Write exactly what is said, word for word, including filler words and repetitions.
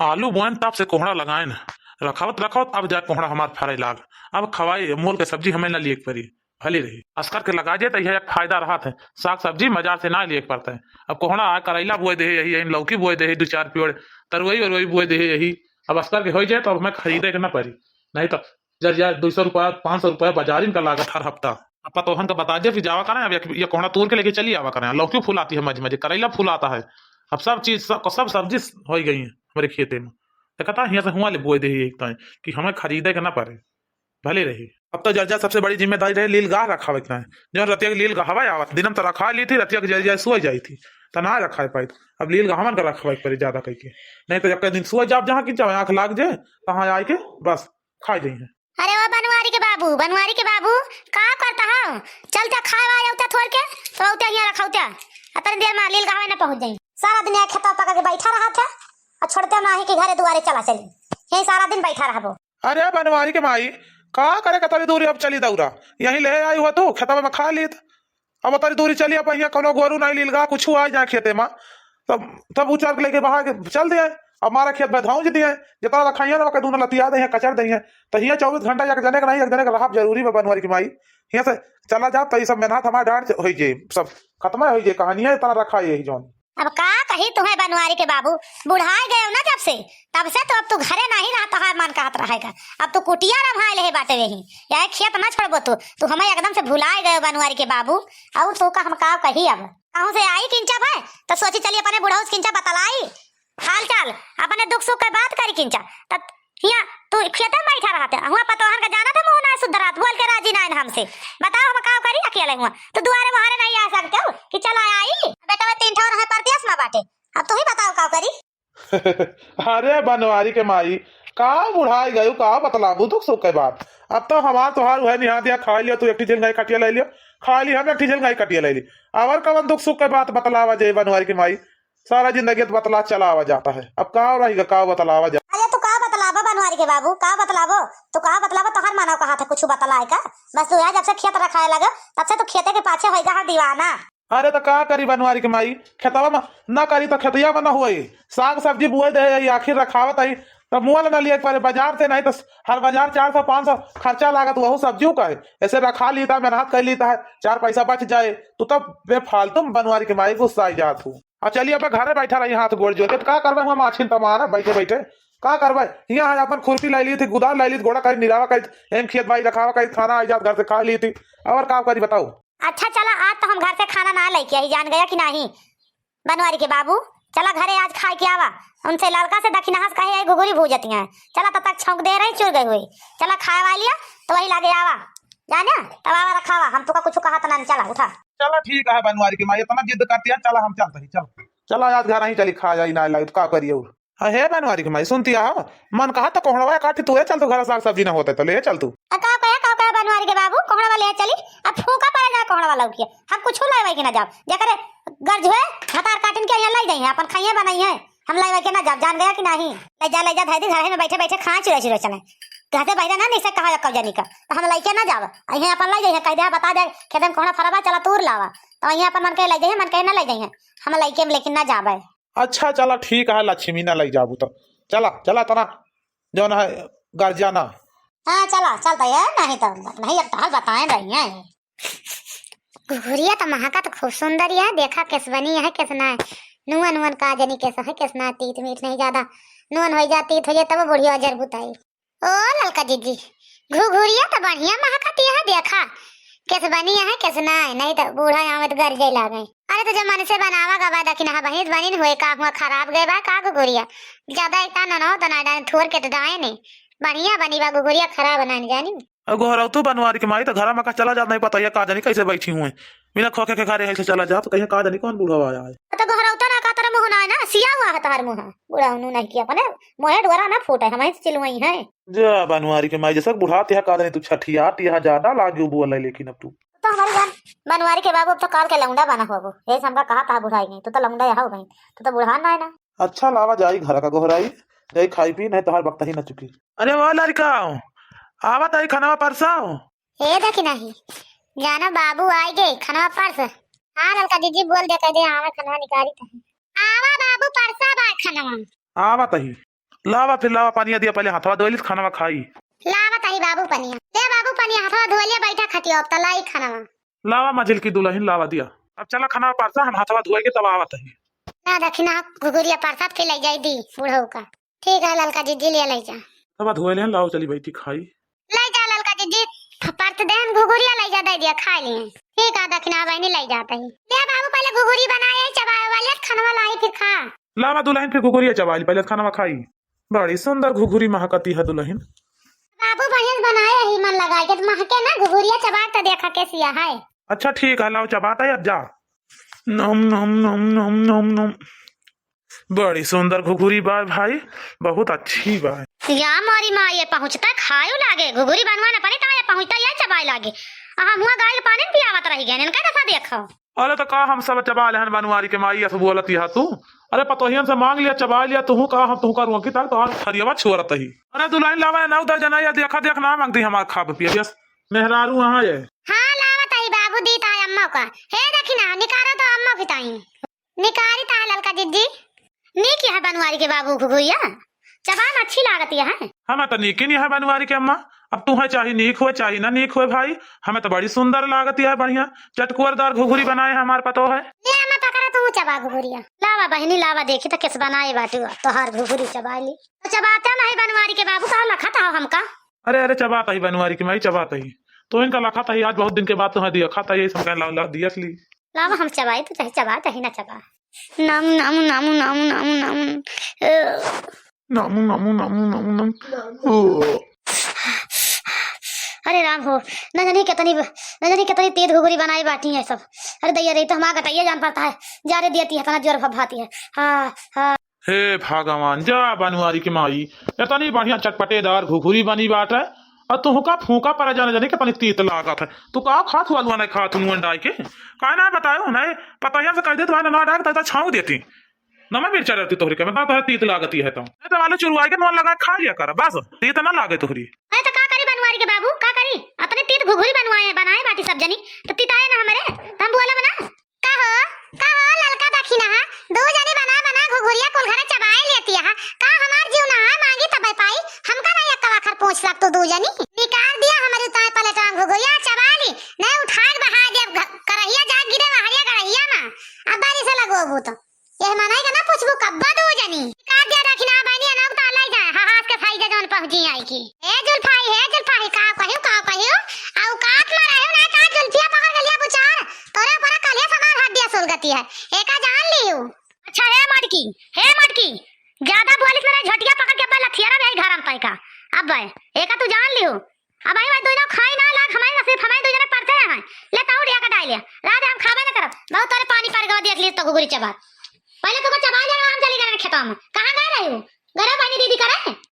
आलू बोएन तब से कोहड़ा लगाएन, रखावत रखावत अब जाए कोहड़ा हमार फरे लाग। अब खवाई मोल के सब्जी हमें न लिए के परी, भली रही। अस्कर के लगा जे त यह एक फायदा रहत है, साग सब्जी बाजार से ना लिए के पड़ता है। अब कोहड़ा आ करैला बोए दे यही, यही लौकी बोए दे, दो चार पेड़ तरुई वरुई बोए दे यही। अब अस्कर के हो जाए तो अब हमें खरीदे के ना परी, नहीं तो जर जाए दो सौ रुपया, पाँच सौ रुपया बाजारिन का लागत हर हफ्ता। अब पतोहन का बता दे, फिर जावा करें, अब ये, ये कोहड़ा तोड़ के लेके चली आवा करें। लौकी फुलाती है मजे मजे, करैला फुलाता है। अब सब चीज, सब, सब सब्जी हो गई है हमारे खेते में। तो कहता, "हियाँ से हुआ ले बोए दे एक टाइम, कि हमें खरीदे के ना पड़े, भले रही।" अब तो जर जा सबसे बड़ी जिम्मेदारी रहे लील गाह रखावे के ना है। जौन रतिया के लील गहवा आवत, दिनम तो रखा ली थी, रतिया के जर जाए सोए जाई थी, तो ना रखाए पाई। अब लील गहवन का रखावे के पड़े ज्यादा करके, नहीं तो एक दिन सोए जाब जहाँ की जाओ, आँख लाग जाए, तहाँ आए के बस खाई जाई है। अरे ओ बनवारी के बाबू, बनवारी के बाबू, का करता हो? चलते खाए वाए औते थोड़ के, तो औते हियाँ रखौते। अतनी देर में लील गहवे न पहुँच जाई। सारा दिन यहाँ खेतवा पकड़ के बैठा रहत है, और छोड़ते नाही कि घरे दुआरे चला चली। यहीं सारा दिन बैठा रहबो। अरे बनवारी के माई, का करे कतरी दूरी अब चली दौरा? यहीं ले आई हुआ तू, खेतवा में खा लीत। अब उतरी दूरी चली, अब हियाँ कौनो गोरू नहीं लीलगा, कुछ आ जाए खेते में, तब, तब उचार के लेके बहा के चल दिए। अब हमारा खेत में धौंज दिए, जितना रखाइए ना, ओके दूनो लतिया दे, कचर दे। तो हियाँ चौबीस घंटा एक जने के नहीं, एक जने के रहब जरूरी बा बनवारी की माई। हियाँ से चला जा, तो ये सब मेहनत हमारा डांट होई जे, सब खत्म होई जे, कहानियाँ इतना रखा यही जौन। अब का कही तुम्हें बनवारी के बाबू, बुढ़ाए गए हो ना जब से, तब से तो अब तू घरे नहीं रहा, तोहार मन कहत रहेगा। अब तू कुटिया रभाए ले बाटे यही, यह खेत ना छोड़बो तू, तू हमें एकदम से भुलाए गए बनवारी के बाबू। और तू का हम का कही अब, कहूँ से आई किंचा भाई, तो सोची चली अपने बुढ़ऊ से किंचा बतलाई हाल चाल, अपने दुख सुख के बात करी किंचा। तब हियाँ तू खेते में बैठा रहते, हुआ पतोहन का जाना था मुँह ना सुधरात, बोल के राजी ना हमसे। बताओ हम का करी अकेले हुआ, तो दुआरे मुहारे नहीं आ सकते हो कि चला आई? बेटा वे तीन ठौर है परदेश में बाटे, अब तू ही बताओ का करी। अरे बनवारी के माई, का बुढ़ाई गयू, का बतलाबू दुख सुख के बात। अब तो हमार तोहार उहे निहा दिया, खा लियो तू एक ठी झिलंगाई कटिया ले लियो, खा ली हम एक ठी झिलंगाई कटिया ले ली। और कवन दुख सुख के बात बतलावा जे बनवारी के माई, सारा जिंदगी तो बतला चलावा जाता है। अब का रही का बतलावा जा। अरे तू का बतलाबो बनवारी के बाबू, का बतलाबो? तू का बतलाबो, तोहार मानव कहा था कुछ बतलाए का? बस तू यहाँ जब से खेत रखाए लगे, तब से तू खेते के पाछे होई गा दीवाना। अरे तो का करी बनवारी के माई, खेतवा में ना करी तो खेतिया में ना होई, साग सब्जी बुए दे, आखिर रखावत आई, तो मुआ ना लिए पर बाजार से, नहीं तो हर बाजार चार सौ पाँच सौ खर्चा लागत, वहू सब्जियों का है। ऐसे रखा लीता, मेहनत कर लीता है, चार पैसा बच जाए। तू तो बेफालतू बनवारी के माई गुस्सा आई जात हूँ। आ चलिए अब घरे बैठा रही हाथ गोड़ जोड़ के, तो का करबे हुआ माछिन तमारा बैठे बैठे, का करबे? यहाँ है अपन खुरपी लाई ली थी, गुदार लाई ली थी, गोड़ा करी निरावा करी, एम खेत बाई रखावा करी, खाना आई जात घर से खा ली थी, और का करी बताओ? अच्छा चला, आज तो हम घर से खाना ना लेके आई, जान गया कि नहीं? बनवारी के बाबू, चला घरे आज खाए के आवा, उनसे लड़का से दखिनहा से कहे घुघुरी भूजती हैं। चला तब तक छौंक दे रही, चुर गई हुई। चला खाए वाली है, तो वही लागे आवा, जाने तब आवा रखावा, हम तुका कुछ कहा तो ना, चला उठा। चला ठीक है बनवारी के माई, इतना जिद करती है, चला हम चलते ही, चला चला आज घर ही चली खा जाई ना लाई तो का करिए। अहे बनवारी के माई सुनती आहो, मन कहा तो कोहड़वा काटी तू, ए चल तू घर साग सब्जी ना होते तो ले चल तू। आ का कहे, का कहे बनवारी के बाबू, कोहड़वा ले चली? अब फूका पड़े जाए कोहड़वा लौकिया, हम कुछ लेवे के ना जाब। जेकरे गर्ज हुए हतार काटिन के यहाँ लाई जाइए, अपन खाइए बनाइए, हम लेवे के ना जाब, जान गया कि नहीं? ले जा, ले जा, धई दी घर में बैठे बैठे खाए चुरे चुरे चले। घर से बहरे ना निसे कहा कब जानी का, तो हम लेके ना जाब। अहे अपन लाई जाइए, कह दे, बता दे, खेत में कोहड़ा फरबा, चला तूर लावा। तो वहीं अपन मन के ले जाइए, मन के ना ले जाइए, हम लेके लेकिन ना जाबे। अच्छा चला ठीक है लक्ष्मी, ना लई जाबू तो चला, चला तना जौन है गर्जा ना। हाँ चला, चलता है, नहीं तो नहीं, अब तो हाल बताए रही है। घुघुरिया तो महका तो खूब सुंदर है, देखा कैस बनी है, कैस ना है। नुअन नुअन का जनी कैस है, कैस ना, तीत मीठ नहीं ज्यादा। नुअन हो जा, तीत हो जाए, तब बुढ़िया जर बुताई। ओ ललका जीजी, घुघुरिया तो बढ़िया महकती है, देखा कैस बनी है, कैस ना है, नहीं तो बूढ़ा आवे तो गरजे लागे। अरे तो जब मन से बनावा गवा दखिन हा बहित बनिन हुए का हुआ, खराब गए बा का घुघुरिया? ज्यादा एक तान न हो तो ना डाइन थोर के तो डाए ने। बढ़िया बनी बा घुघुरिया, खराब ना जानी। अब गोहरौतू बनवारी के माई तो घरा में का चला जात नहीं, पता ये का जानी कैसे बैठी हुए, बिना खोखे के घरे ऐसे चला जात, कहीं का जानी कौन बूढ़ा आया है। तो गोहरौता ना का तेरा मुँह ना है ना, सिया हुआ है तोहर मुँह। बूढ़ा उन्हों नहीं किया अपने मोहे डोरा ना फूटे, हम ही चिलवई हैं। जा बनवारी के माई, जैसे बुढ़ात यहाँ का जानी तू छठियात यहाँ ज्यादा लागे बोल है, लेकिन अब तू तो हमारी जान बनवारी के बाबू, अब तो काल के लौंडा बना होबो, यही से हमका कहा था बुढ़ाई नहीं, तू तो लौंडा यहाँ हो गई, तू तो बुढ़ा ना है ना। अच्छा लावा जाई घर का गोहराई, जाई खाई पी, नहीं तोहार वक्त ही ना चुकी। अरे वो लड़का, आवत आई खनवा परसाओ। ए देखी नहीं, जाना बाबू आई गए खनवा परस। हाँ ललका जीजी बोल दे, कह दे आवा खनवा निकारी तही। आवा बाबू परसा बा खनवा। आवत ही। लावा फिर लावा, पनिया दिया, पहिले हथवा धोइली, खानवा खाई। लावा ताही बाबू पनिया। ले बाबू पनिया, हथवा धोइले बैठा खटिया, अब त लाई खानवा। लावा मझिल की दुलहिन, लावा दिया। अब चला खानवा परसा, हम हथवा धोए के तब आवत ही। ना दखिना, घुघुरिया परसाद के लै जाई दी बुढ़ऊ का। ठीक है ललका जिज्जी, ले लै जा। हथवा धोए लेन, लाओ चली बैठी खाई। लै जा ललका जिज्जी, फ-, परत देहन घुघुरिया लै जा, दै दिया खाई लिए। ठीक है दखिना बहिनी, लै जात ही। ले बाबू पहिले घुघुरी बनाए, चबाए वाले खानवा लाई फिर खा। लावा दुलहिन फिर घुघुरिया चबाई ली, पहिले खानवा खाई। बड़ी सुंदर घुघुरी महकती है दुलहिन। बाबू बढ़िया से बनाए ही मन लगाए के, महके ना घुघुरिया चबाए त देखा कैसी है। अच्छा ठीक है, लाओ चबात ही अब जा। नम नम नम नम नम नम। बड़ी सुंदर घुघुरी बा भाई, बहुत अच्छी बा। या मोरी माँ, ये पहुँचता खायू लागे, घुघुरी बनवा न पड़ी, ता ये पहुँचता ये चबाए लागे। आ, हम हुआ गाय के पानी न पियावत रही गए, इनका दशा देखो। अरे तो का हम सब चबा लेहन बनवारी के माई, ऐसे बोलती है तू? अरे पतोहियन से मांग लिया, चबा लिया, तुहू का हम तुहू का रोकी तक तोहार थरियवा छोरत ही। अरे दुलहिन लावा, नौ दर्जन या देखा देख ना मांगती हमार खाब पिया, बस मेहरारू वहाँ है। हाँ लावत ही बाबू, दी ता अम्मा का। हे देखी ना, निकारो तो अम्मा की ताई। निकारी ता है ललका जिज्जी। नीक यह बनवारी के बाबू घुघुरिया, चबान अच्छी लागत यह है। हमें तो नीक ही नहीं है बनवारी के अम्मा। अब तू है चाहे नीक हुए चाहे ना नीक हुए भाई, हमें तो बड़ी सुंदर लागत यह, बढ़िया चटकुअरदार घुघुरी बनाए है हमार पतो है। ले अम्मा पकड़ा तू चबा घुघुरिया। लावा बहिनी लावा, देखी तो किस बनाए बाटू तोहार घुघुरी चबाए ली। तो चबाते नहीं बनवारी के बाबू, कहा लखत हो हमका? अरे अरे चबात ही बनवारी के माई, चबात ही। तो इनका लखत ही, आज बहुत दिन के बाद तुम्हें दिया खाता, यही सब कहने ला, ला दिया ली। लावा हम चबाई तो चाहे चबा चाहे ना चबा। नम नम नम नम नम नम। ओ। नम नम नम नम नम। ओ। अरे राम हो, न जानी कितनी, न जानी कितनी तेज घुघुरी बनाई बाटी है सब। अरे दैया रे, तो हमारा गटैया जान पड़ता है। जा रे दिया ती है, इतना जोर भभाती है। हाँ हाँ। हे भगवान, जा बनवारी के माई, इतनी बढ़िया चटपटेदार घुघुरी बनी बाटे, और तुहका फूका पर जाने जाने के तनी तीत लागत है। तू का खात हुआ लुआ नहीं खात नून डाई के? काहे ना बतायो, नहीं पतोहिया से कह दे, तुम्हारे ना डाल, तो छाँव देती। नमक मिर्चा रहती तोहरी के, मतलब तोहरे तीत लागती है तो। नहीं तो आलू चुरवाई के नून लगा खा लिया कर, बस तीत ना लागे तोहरी। अरे तो का करी बनवारी के बाबू, का करी? अपने तीत घुघुरी बनवाए, बनाए बाटी सब जनी, तो तीत आए ना हमारे, तो हम बोला बना। का हो, का हो ललका दखिना है, दू जनी बना बना घुघुरिया कुल घरे चबाए लेती है। का हमार जीव ना है, मांगी तबे पाई? हमका ना एक कवाखर पूछ लग तू दू जनी। निकाल दिया हमारी ताए प्लेटवा में घुघुरिया, चबा ली, नहीं उठा के बहा देब घ-, करहिया जा गिरे बहरिया गड़हिया में। अब बारी से लगोबू तो। यह मनाई का ना पूछबू कब्बा दू जनी। निकाल दिया दखिना बहिनी, अनौक तो अलग जाए, हाँ, हाँ, के फायदे जौन पहुँची आई की। ए जुल्फाई, हे जुल्फाई, का कहियो, का कहियो? औकात में रहियो ना, का जुल्फिया पकड़ के लिया बुचार? तोरे ऊपर कलिया समान हड्डिया सुलगती है, एका जान लियो। अच्छा, हे मटकी, हे मटकी, ज्यादा बोलिस मेरे झोटिया पकड़ के बल लथियारा रही घर हम तय का। अब भाई, एका तू जान लियो। अब भाई, भाई, दोनों खाई ना लाग, हमारे नसीब, हमारे दो जने पड़ते हैं। ले, तौड़ या कटाई ले, रात हम खाबे ना करब। बहुत तोरे पानी पड़ गवा, देख लिए तो घुघुरी चबा। पहले तो चबा ले, हम चली गए खेतवा में। कहाँ गए रहे हो? गरम पानी दीदी करे।